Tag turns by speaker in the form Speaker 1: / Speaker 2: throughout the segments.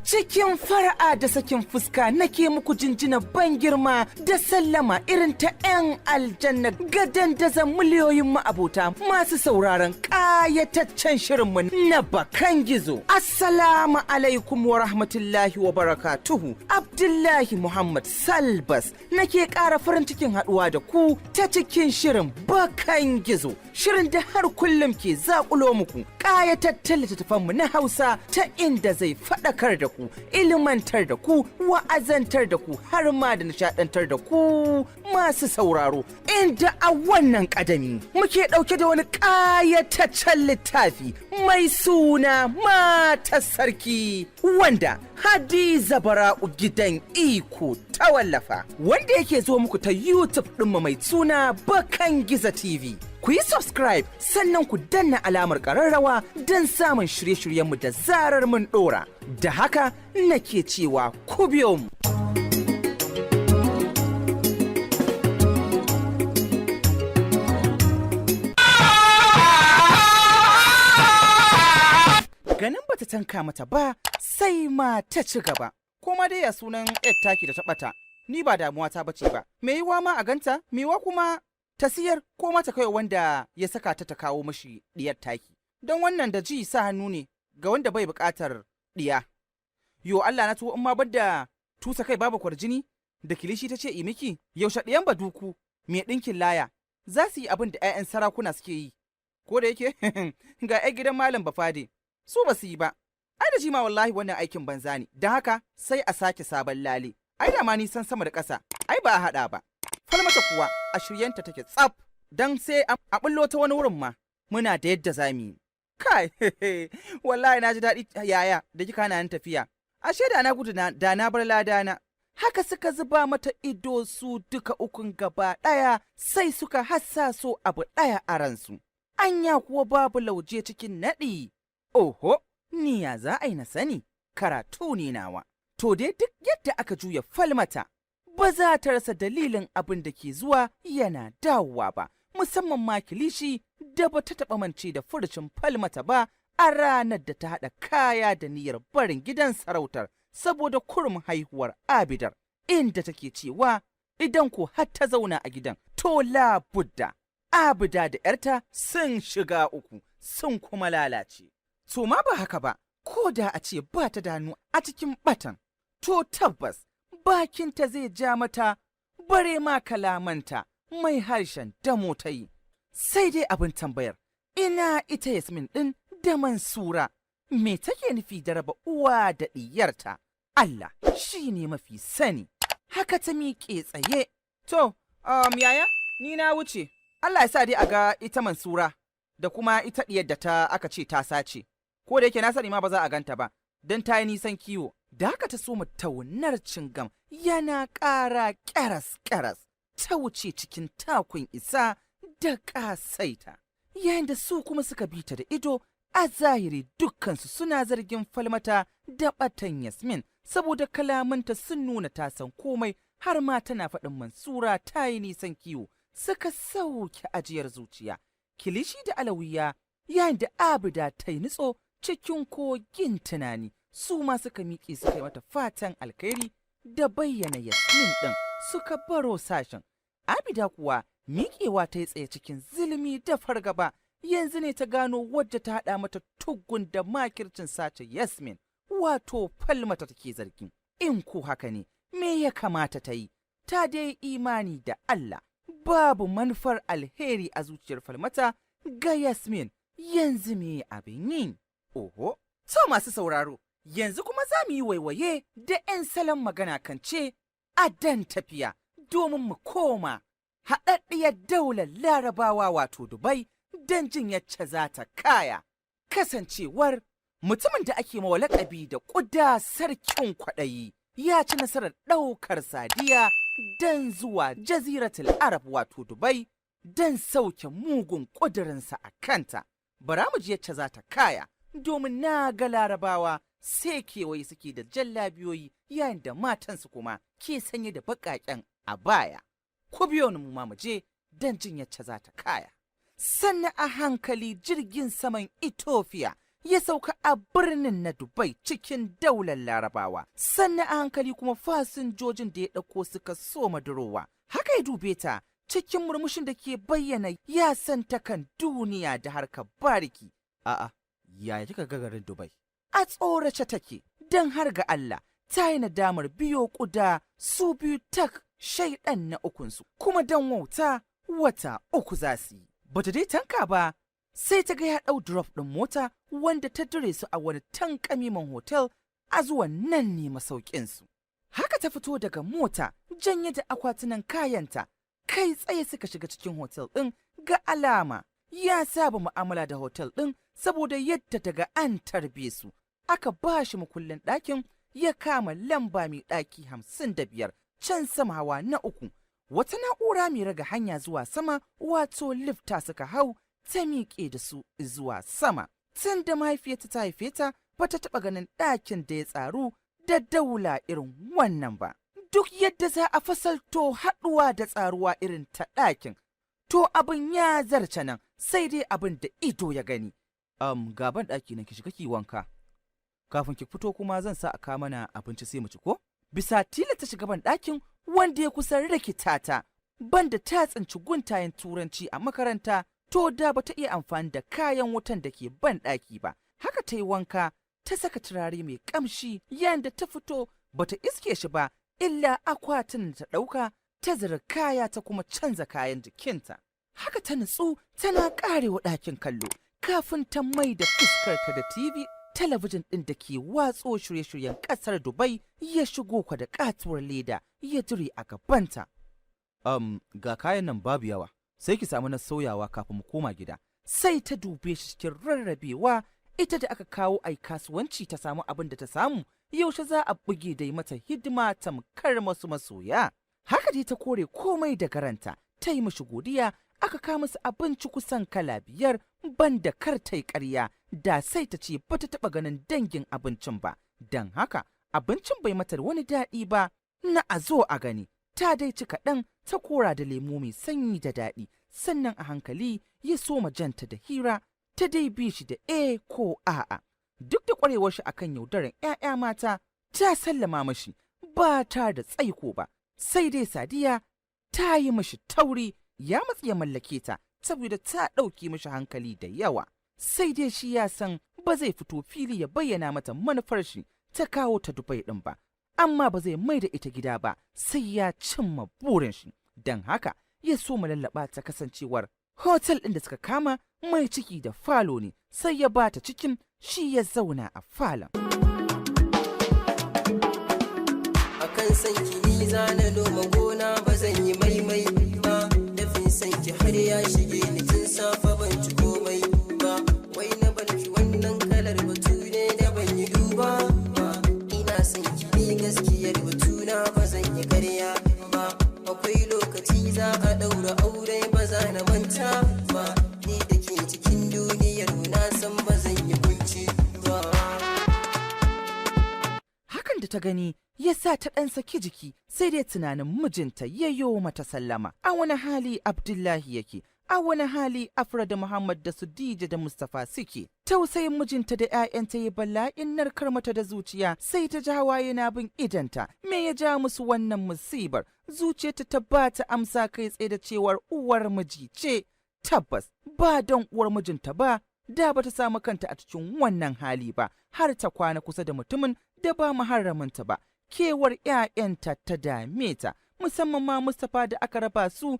Speaker 1: Cikin fara'a da sakin fuska nake muku jinjina ban girma da sallama irin ta 'yan aljanna ga dandazon miliyoyin ma'abota masu sauraron ƙayataccen shirinmu na Bakan Gizo. Assalamu alaikum wa rahmatullahi wa barakatuhu. Abdullahi Muhammad Salbas nake ƙara farin cikin haɗuwa da ku ta cikin shirin Bakan Gizo. Shirin da har kullum ke zaƙulo muku ƙayatattun littattafanmu na Hausa ta inda zai faɗakar da ku, ilimantar da ku, wa'azantar da ku, har ma da nishaɗantar da ku masu sauraro. Inda a wannan ƙadami muke ɗauke da wani ƙayataccen littafi mai suna Matar Sarki, wanda Hadiza Bara'u Gidan Iko ta wallafa, wanda yake zo muku ta YouTube ɗinmu mai suna Bakan Giza TV. Ku yi subscribe, sannan ku danna alamar ƙararrawa don samun shirye-shiryenmu da zarar mun ɗora. Da haka nake cewa ku biyo mu. Ganin bata tanka mata ba, sai ma ta ci gaba. Ko ma dai ya sunan yar taki da ta ɓata, ni ba damuwa ta bace ba. Me yiwa ma a ganta, me yiwa kuma ta siyar ko ma ta kai wanda ya saka ta ta kawo mashi diyar taki. Don wannan da ji sa hannu ne ga wanda bai buƙatar diya. Yo Allah na tuwo, in ma bada tusa kai babu kwarjini da Kilishi ta ce miki, yaushe ɗiyan Baduku mai ɗinkin laya za su yi abin da 'ya'yan sarakuna suke yi? Ko da yake ga 'yan gidan Malam Bafade su ba su yi ba. Ai da jima wallahi wannan aikin banza ne, don haka sai a sake sabon lale. Ai da ma nisan sama da ƙasa, ai ba a haɗa ba. Falmata kuwa a shiryenta take tsaf, don sai a bullo ta wani wurin ma muna da yadda za mu yi. Kai, wallahi na ji daɗi yaya da kika hana ni tafiya. Ashe da na gudu da na bar ladana. Haka suka zuba mata ido su duka ukun gaba ɗaya, sai suka hassaso abu ɗaya a ransu. Anya kuwa babu lauje cikin naɗi? Oho, ni ya za a yi na sani, karatu ne nawa. To dai duk yadda aka juya Falmata, ba za ta rasa dalilin abin da ke zuwa yana dawowa ba, musamman ma Kilishi da ba ta taɓa mance da furucin Falmata ba a ranar da ta haɗa kaya da niyyar barin gidan sarautar saboda kurum haihuwar Abidar, inda take cewa idan ko har ta zauna a gidan, to labudda Abida da ‘yarta sun shiga uku sun kuma lalace. To ma ba haka ba, ko da a ce ba ta da hannu a cikin batan, to tabbas bakinta zai ja mata, bare ma kalamanta mai harshen damo ta yi. Sai dai abin tambayar, ina ita Yasmin ɗin da Mansura, me take nufi da raba uwa da ɗiyarta? Allah shi ne mafi sani. Haka ta miƙe tsaye. To, yaya, ni na wuce. Allah ya sa dai a ga ita Mansura da kuma ita ɗiyar da ta aka ce ta sace. Ko da yake na sani ma ba za a ganta ba, don ta yi nisan kiwo. Da haka ta soma taunar cingam yana ƙara ƙyaras-ƙyaras. Ta wuce cikin takun isa da ƙasaita. Yayin da su kuma suka bi ta da ido, a zahiri dukkansu suna zargin Falmata da ɓatan Yasmin, saboda kalamanta sun nuna ta san komai, har ma tana faɗin Mansura ta yi nisan kiwo. Suka sauke ajiyar zuciya. Kilishi da Alawiya, yayin da Abida ta yi nutso cikin kogin tunani, su ma suka miƙe suka yi mata fatan alkhairi da bayyana Yasmin ɗin, suka baro sashen. Abida kuwa miƙewa ta yi tsaye cikin zilimi da fargaba, yanzu ne ta gano wadda ta haɗa mata tuggun da makircin sace Yasmin, wato Falmata take zargi. In ko haka ne, me ya kamata ta yi? Ta dai imani da Allah, babu manufar alheri a zuciyar Falmata ga Yasmin, yanzu me abin yi? Oho, to masu sauraro, yanzu kuma za mu yi waiwaye da 'yan salon magana kan ce a dan tafiya domin mu koma haɗaɗɗiyar daular Larabawa, wato Dubai, don jin yacce za ta kaya. Kasancewar mutumin da ake mawa laƙabi da ƙuda sarkin kwaɗayi ya ci nasarar ɗaukar Sadiya don zuwa Jaziratul Arab, wato Dubai, don sauke mugun ƙudurinsa a kanta. Bara mu ji yacce za ta kaya, domin na ga Larabawa sai kewaye suke da jallabiyoyi, yayin da matansu kuma ke sanye da baƙaƙen a baya. Ku biyo ni mu ma mu je don jin yacce za ta kaya. Sannan a hankali jirgin saman Ethiopia Ya sauka a birnin na Dubai cikin daular Larabawa. Sannan a hankali kuma fasinjojin da ya ɗauko suka soma durowa. Haka ya dube ta cikin murmushin da ke bayyana ya san ta kan duniya da harkar bariki. A'a, yaya kika ga garin Dubai? A tsorace take, don har ga Allah, ta yi nadamar biyo ƙuda su biyu tak shaiɗan na ukunsu, kuma don wauta wata 3 za su yi. Bata dai tanka ba, sai ta ga ya ɗau drop ɗin mota wanda ta dire su a wani tankamiman hotel a zuwan nan ne masaukinsu. Haka ta fito daga mota janye da akwatunan kayanta, kai tsaye suka shiga cikin hotel ɗin. Ga alama ya saba mu'amala da hotel ɗin saboda yadda daga an tarbe su. Aka ba shi makullin ɗakin, ya kama lamba mai ɗaki 55 can sama hawa na 3. Wata na'ura mai raga hanya zuwa sama, wato lifta, suka hau ta miƙe da su zuwa sama. Tun da mahaifiyarta ta haife ta ba ta taɓa ganin ɗakin da ya tsaru da daula irin wannan ba. Duk yadda za a fasalto haɗuwa da tsaruwa irin ta ɗakin, to abin ya zarce nan, sai dai abin da ido ya gani. Gaban ɗaki na, ki shiga ki wanka. Kafin ki fito kuma zan sa a kawo mana abinci sai mu ci ko? Bisa tila ta shiga ban ɗakin wanda ya kusan rikita ta, banda ta tsinci guntayen Turanci a makaranta, to da bata iya amfani da kayan wutan da ke ban ɗaki ba. Haka ta yi wanka, ta saka turare mai ƙamshi, yayin da ta fito bata iske shi ba, illa akwatin da ta ɗauka, ta zira kaya ta kuma canza kayan jikinta. Haka ta nutsu tana ƙarewa ɗakin kallo kafin ta mai da fuskarta da TV, talabijin ɗin da ke watso shirye-shiryen ƙasar Dubai. Ya shigo kwa da ƙatuwar leda ya dire a gabanta. Ga kayan nan babu yawa, sai ki samu na sauyawa kafin mu koma gida. Sai ta dube shi cikin rarrabewa, ita da aka kawo ai kasuwanci ta samu abin da ta samu, yaushe za a buge da yi mata hidima tamkar masu masoya? Haka dai ta kore komai da garanta, ta yi mishi godiya, aka kawo musu abinci kusan kala 5, banda kar ta yi ƙarya, da sai ta ce bata taɓa ganin dangin abincin ba, don haka abincin bai mata wani daɗi ba na a zo a gani. Ta dai ci kaɗan, ta kora da lemu mai sanyi da daɗi. Sannan a hankali ya soma janta da hira, ta dai bi shi da e ko a'a. Duk da ƙwarewar shi akan yaudaran 'ya'ya mata, ta sallama mashi ba ta da tsaiko ba. Sai dai Sadiya ta yi mashi tauri, ya matsi ya mallake ta saboda ta ɗauke mashi hankali da yawa. Sai dai shi ya san ba zai fito fili ya bayyana mata manufar shi ta kawo ta Dubai ɗin ba, amma ba zai mai da ita gida ba sai ya cimma burin shi. Don haka ya so mu lallaɓa ta, kasancewar hotel ɗin da suka kama mai ciki da falo ne, sai ya bata cikin, shi ya zauna a falon.
Speaker 2: Akan san ki ni za na noma gona, ba zan yi maimai ba. Dafin san ki har ya shige ni, tun safa ban ci komai ba. Wai na barki, wannan kalar batu ne da ban yi duba ba. Ina san ki ni, gaskiyar batuna, ba zan yi karya ba. Akwai lokaci za a daura aure, ba za na manta ba. Ni da ke cikin duniyar mu, na san ba zan yi kunci ba.
Speaker 1: Hakan da ta gani ya sa ta ɗan saki jiki, sai dai tunanin mijinta ya yo mata sallama. A wani hali Abdullahi yake? A wani hali Afra da Muhammad da su Dija da Mustapha suke? Tausayin mijinta da 'ya'yanta ya bala'in narkar mata da zuciya, sai ta ji hawaye na bin idanta. Me ya ja musu wannan musibar? Zuciyarta ta ba ta amsa kai tsaye da cewar uwar miji ce. Tabbas ba don uwar mijinta ba, da ba ta samu kanta a cikin wannan hali ba, har ta kwana kusa da mutumin da ba muharraminta ba. Kewar 'ya'yanta ta dame ta, musamman ma Mustapha da aka raba su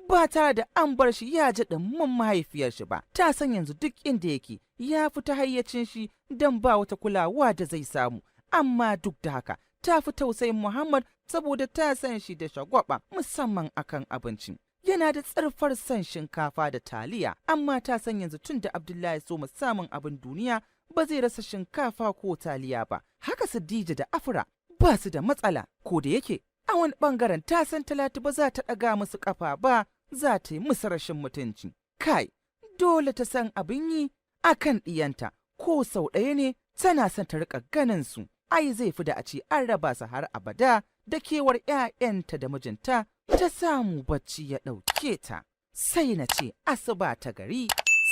Speaker 1: ba tare da an bar shi ya ji ɗummin mahaifiyar shi ba. Ta san yanzu duk inda yake ya fita hayyacin shi don ba wata kulawa da zai samu, amma duk da haka ta fi tausayin Muhammad saboda ta san shi da shagwaba, musamman akan abinci. Yana da tsarfar son shinkafa da taliya, amma ta san yanzu tun da Abdullahi so samun abin duniya, ba zai rasa shinkafa ko taliya ba. Haka su Dija da Afra ba su da matsala, ko da yake a wani bangaren ta san Talatu ba za ta ɗaga musu ƙafa ba, za ta yi musu rashin mutunci. Kai, dole ta san abin yi a kan ɗiyanta, ko sau ɗaya ne tana son ta riƙa ganin su. Ai zai fi da a ce an raba su har abada da kewar 'ya'yanta da mijinta. Ta samu bacci ya ɗauke ta. Sai na ce asuba ta gari,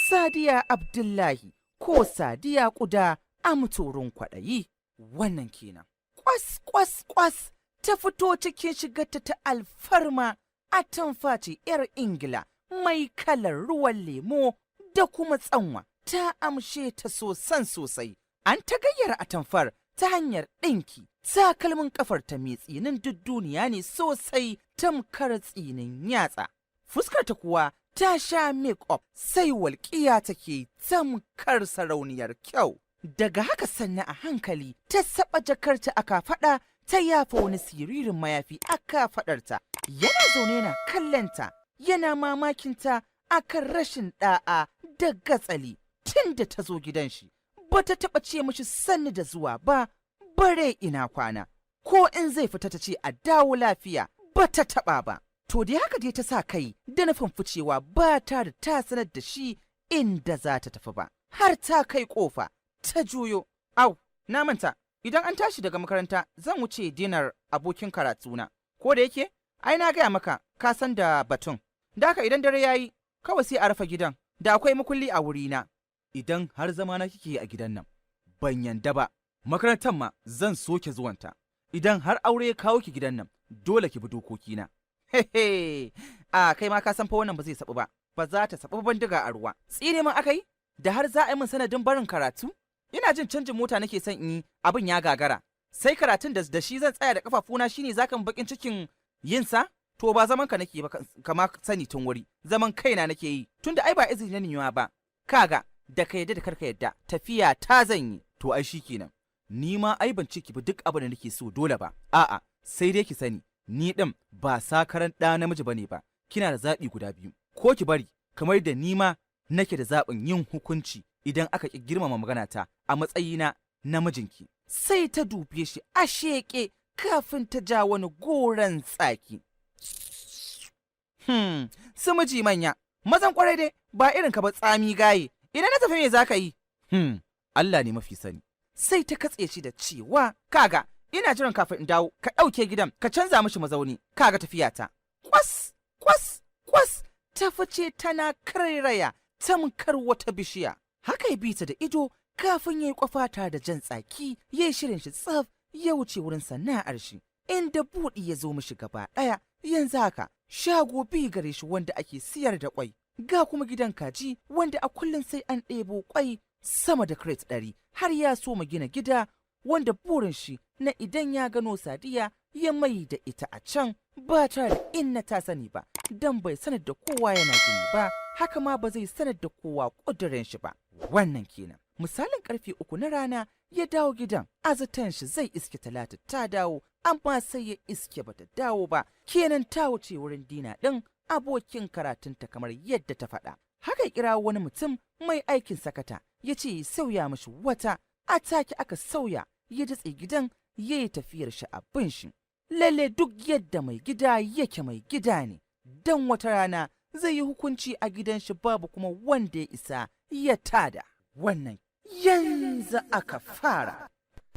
Speaker 1: Sadiya Abdullahi Ko Sadiya ƙuda a muturin kwaɗayi. Wannan kenan. Kwas, kwas, kwas, ta fito cikin shigarta ta alfarma, atamfa ce 'yar Ingila mai kalar ruwan lemo da kuma tsanwa, ta amshe ta sosan sosai. An ta gayyara atamfar ta hanyar ɗinki, takalmin kafar ta mai tsinin duk duniya ne sosai, tamkar tsinin yatsa. Fuskarta kuwa ta sha make-up, sai walƙiya take tamkar sarauniyar kyau. Daga haka sannan a hankali ta saba jakarta a kafaɗa, ta yafa wani siririn mayafi a kafaɗarta. Yana zaune yana kallonta, yana mamakinta akan rashin ɗa'a da gatsali. Tun da ta zo gidan shi bata taɓa ce mishi sanni da zuwa ba, bare ina kwana, ko in zai fita ta ce a dawo lafiya, bata taɓa ba. To dai haka dai ta sa kai da nufin ficewa ba ta da ta sanar da shi inda za ta tafi ba. Har ta kai kofa ta juyo. "Au, na manta, idan an tashi daga makaranta zan wuce dinar abokin karatuna. Ko da yake ai na gaya maka, ka san da batun da haka. Idan dare yayi kawai sai a rufe gidan, da akwai makulli a wurina." "Idan har zama na kike a gidan nan, ban yanda ba. Makarantar ma zan soke zuwanta. Idan har aure ya kawo ki gidan nan, dole ki bi dokokina." "Hehe, a kai ma ka san fa wannan ba zai sabu ba, ba za ta sabu bindiga a ruwa. Tsine min akai da har za a yi min sanadin barin karatu? Ina jin canjin mota nake son in yi, abin ya gagara. Sai karatun da shi zan tsaya da kafafuna shine zaka min bakin cikin yin sa? To ba zaman ka nake ba, kama sani tun wuri. Zaman kaina nake yi, tunda ai ba izini na niwa ba. Kaga, da ka yadda da karka yadda, tafiya ta zan yi." "To ai shikenan. Ni ma ai ban ce ki bi duk abin da nake so dole ba. A'a, sai dai ki sani ni din ba sakaran ɗa namiji bane ba. Kina da zaɓi guda biyu: ko ki bari kamar da ni ma nake da zaɓin yin hukunci idan aka ƙi girmama maganata a matsayina na mijinki." Sai ta dube shi a sheƙe kafin ta ja wani goron tsaki. Su miji manya, mazan kwarai dai, ba irin ka ba tsami gaye. Idan na tafi me za ka yi?" "Allah ne mafi sani." Sai ta katse shi da cewa, "Kaga, ina jiran kafin in dawo, ka ɗauke gidan, ka canza mishi mazauni, kaga tafiyata." Kwas, kwas, kwas, ta fice tana karairaya tamkar wata bishiya. Haka ya bi ta da ido kafin ya yi kwafata da jan tsaki, ya yi shirin shi tsaf, ya wuce wurin sana'ar shi, inda buɗi ya zo mishi gaba ɗaya. Yanzu haka shago biyu gare shi wanda ake siyar da kwai, ga kuma gidan kaji wanda a kullum sai an ɗebo kwai sama da crate 100. Har ya so mu gina gida wanda burin shi na idan ya gano Sadiya ya mai da ita a can ba tare da inna ta sani ba, dan bai sanar da kowa yana gini ba, haka ma ba zai sanar da kowa ƙudurin shi ba. Wannan kenan. Misalin karfe 3 na rana ya dawo gidan, azatan shi zai iske Talatu ta dawo, amma sai ya iske bata dawo ba. Kenan ta wuce wurin dinner ɗin abokin karatunta kamar yadda ta faɗa. Haka ya kira wani mutum mai aikin sakata, ya ce ya sauya mishi wata. A take aka sauya, ya datse gidan, ya yi tafiyar shi abin shi. Lalle duk yadda mai gida yake, mai gida ne, don wata rana zai yi hukunci a gidan shi, babu kuma wanda ya isa ya tada. Wannan yanzu aka fara.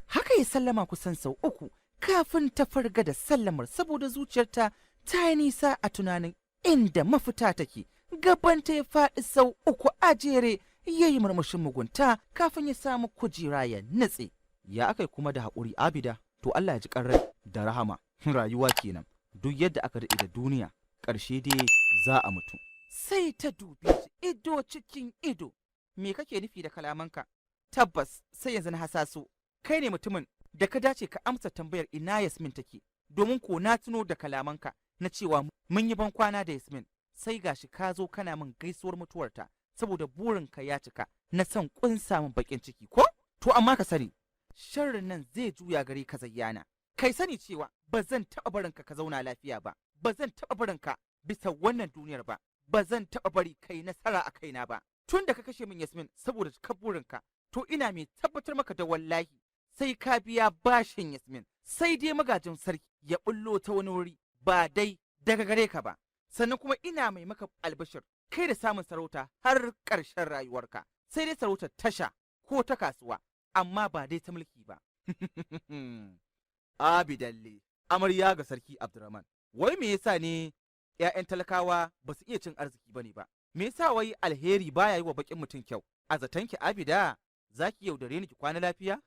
Speaker 1: Haka ya sallama kusan sau uku kafin ta farga da sallamar, saboda zuciyarta ta yi nisa a tunanin inda mafita take. Gabanta ya faɗi sau uku a jere, ya yi murmushin mugunta kafin ya samu kujera ya nutse. "Ya aka kuma da haƙuri, Abida? To Allah ya ji rai da rahama. Rayuwa kenan, duk yadda aka daɗe da duniya, ƙarshe dai za a mutu." Sai ta dube shi ido cikin ido. "Me kake nufi da kalamanka? Tabbas sai yanzu na hasaso kai ne mutumin da ka dace ka amsa tambayar ina Yasmin take, domin ko na tuno da kalamanka na cewa mun yi ban kwana da Yasmin, sai gashi ka zo kana min gaisuwar mutuwarta saboda burinka ya cika na son kunsa min bakin ciki ko? To amma ka sani, sharrin nan zai juya gare ka. Zayyana, kai sani cewa ba zan taɓa barinka ka zauna lafiya ba, ba zan taɓa barinka bisa wannan duniyar ba, ba zan taɓa bari kai nasara a kaina ba. Tun da ka kashe min Yasmin saboda ka burinka, to ina mai tabbatar maka da wallahi sai ka biya bashin Yasmin. Sai dai magajin sarki ya bullo ta wani wuri, ba dai daga gare ka ba. Sannan kuma ina mai maka albashir, kai da samun sarauta har ƙarshen rayuwarka, sai dai sarautar tasha ko ta kasuwa, amma ba dai ta mulki ba." Abidalle, amarya ga Sarki Abdurrahman, wai me yasa ne ‘ya'yan talakawa ba su iya cin arziki ba ne ba? Me yasa wai alheri baya yi wa bakin mutum kyau? A zatonki Abida, za ki yaudare ni ki kwana lafiya?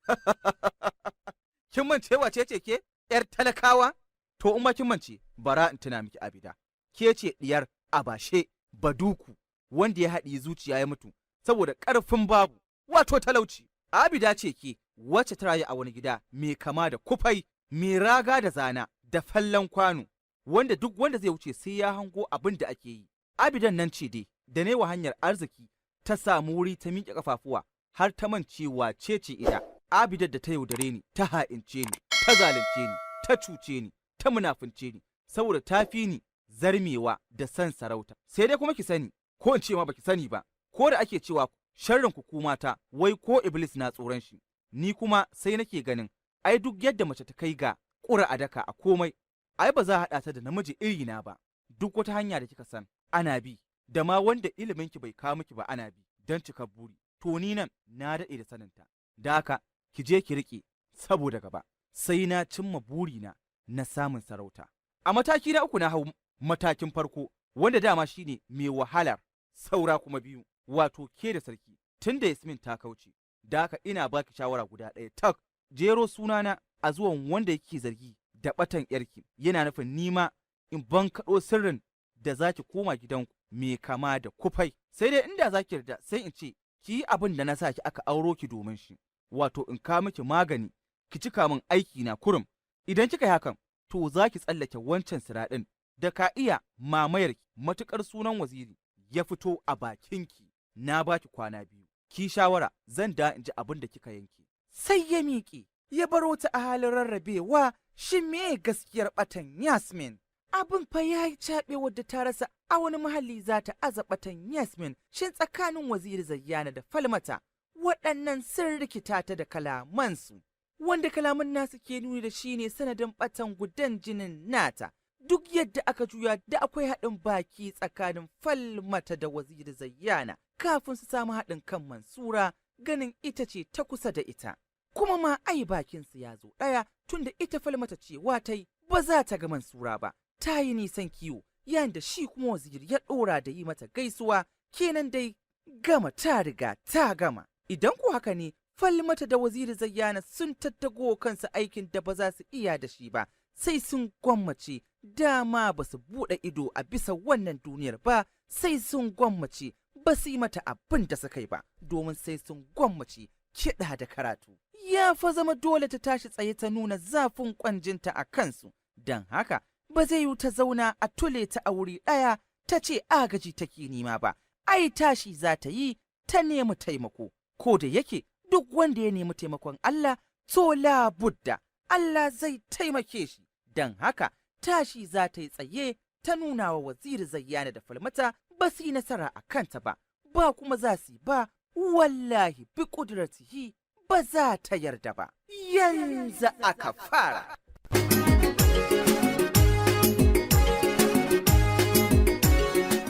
Speaker 1: Kin mance wace ce ke? ‘Yar talakawa? To in ma kin mance, bara in tuna miki, Abida. Ke ce diyar Abashe Baduku, wanda ya haɗiye zuciya ya mutu saboda ƙarfin babu, wato talauci. Abida ce ke, wacce ta rayu a wani gida mai kama da kufai, mai raga da zana da fallen kwano, wanda duk wanda zai wuce sai ya hango abin da ake yi. Abidan nan ce dai da ne wa hanyar arziki ta samu wuri ta miƙe kafafuwa har ta mance wace ce ita. Abidar da ta yaudare ni, ta ha'ince ni, ta zalunce ni, ta cuce ni, ta munafunce ni, saboda ta fi ni zarmewa da san sarauta. Sai dai kuma ki sani, ko in ce ma baki sani ba, ko da ake cewa sharrin ku mata wai ko Iblis na tsoron shi, ni kuma sai nake ganin ai duk yadda mace ta kai ga ƙura a daka a komai, ai ba za a haɗa ta da namiji iri na ba. Duk wata hanya da kika san ana bi, da ma wanda iliminki bai kawo miki ba, ana bi don cika buri. To ni nan na daɗe da saninta, da haka ki je ki riƙe saboda gaba, sai na cimma burina na samun sarauta. A mataki na uku na hau matakin farko, wanda dama shine mai wahalar, saura kuma biyu, wato ke da sarki, tunda Yasmin ta kauce. Da haka ina baki shawara guda ɗaya tak: jero sunana a zuwan wanda yake zargi da ɓatan yarki yana nufin nima in bankaɗo sirrin da zaki koma gidanku mai kama da kufai. Sai dai inda zaki yarda, sai in ce ki yi abin da na sa ki aka auro ki domin shi, wato in ka miki magani ki cika min aiki na kurum. Idan kika yi hakan, to za ki tsallake wancan siraɗin da ka iya mamayar ki matuƙar sunan Waziri ya fito a bakinki. Na baki kwana 2, ki shawara, zan da in ji abin da kika yanke. Sai ya miƙe ya baro ta a halin rarrabewa. Shin me gaskiyar ɓatan Yasmin? Abin fa ya yi caɓe wadda ta rasa a wani muhalli za ta aza ɓatan Yasmin. Shin tsakanin Waziri Zayyana da Falmata, waɗannan sun rikita ta da kalamansu, wanda kalaman nasu ke nuni da shi ne sanadin ɓatan gudan jinin nata. Duk yadda aka juya da akwai haɗin baki tsakanin Falmata da Waziri Zayyana kafin su samu haɗin kan Mansura, ganin ita ce ta kusa da ita. Kuma ma ai bakinsu ya zo ɗaya, tunda ita Falmata cewa ta yi ba za ta ga Mansura ba, ta yi nisan kiwo, yayin da shi kuma Waziri ya ɗora da yi mata gaisuwa. Kenan dai gama ta riga ta gama. Idan ko haka ne, Falmata da Waziri Zayyana sun tattago kansu aikin da ba za su iya da shi ba, sai sun gwammace dama ba su buɗe ido a bisa wannan duniyar ba, sai sun gwammace ba su yi mata abin da suka yi ba, domin sai sun gwammace kiɗa da karatu. Ya fa zama dole ta tashi tsaye ta nuna zafin kwanjinta a kansu, don haka ba zai yi ta zauna a tule ta a wuri ɗaya ta ce agaji take nema ba, ai tashi za ta yi ta nemi taimako, ko da yake duk wanda ya nemi taimakon Allah, to labudda Allah zai taimake shi. Don haka tashi za ta yi tsaye ta nuna wa Waziri Zayyana da Falmata ba su yi nasara a kanta ba, ba kuma za su yi ba, wallahi bi ƙudratihi ba za ta yarda ba. Yanzu aka fara.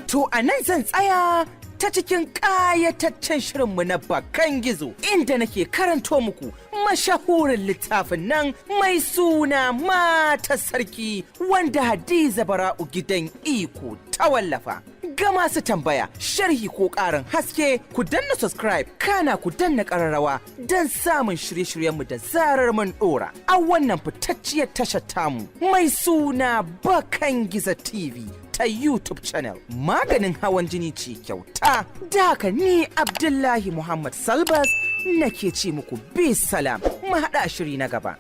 Speaker 1: To a nan zan tsaya ta cikin ƙayataccen shirinmu na Bakan Gizo, inda nake karanto muku mashahurin littafin nan mai suna Mata Sarki, wanda Hadiza Bara'u Gidan Iko ta wallafa. Ga masu tambaya, sharhi ko ƙarin haske, ku danna subscribe, kana ku danna ƙararrawa don samun shirye-shiryenmu da zarar mun ɗora. A wannan fitacciyar tashar tamu mai suna Bakan Gizo TV ta YouTube channel. Maganin hawan jini ce kyauta. Da haka ni Abdullahi Muhammad Salbas nake ce muku bi salam, mu haɗa shiri na gaba.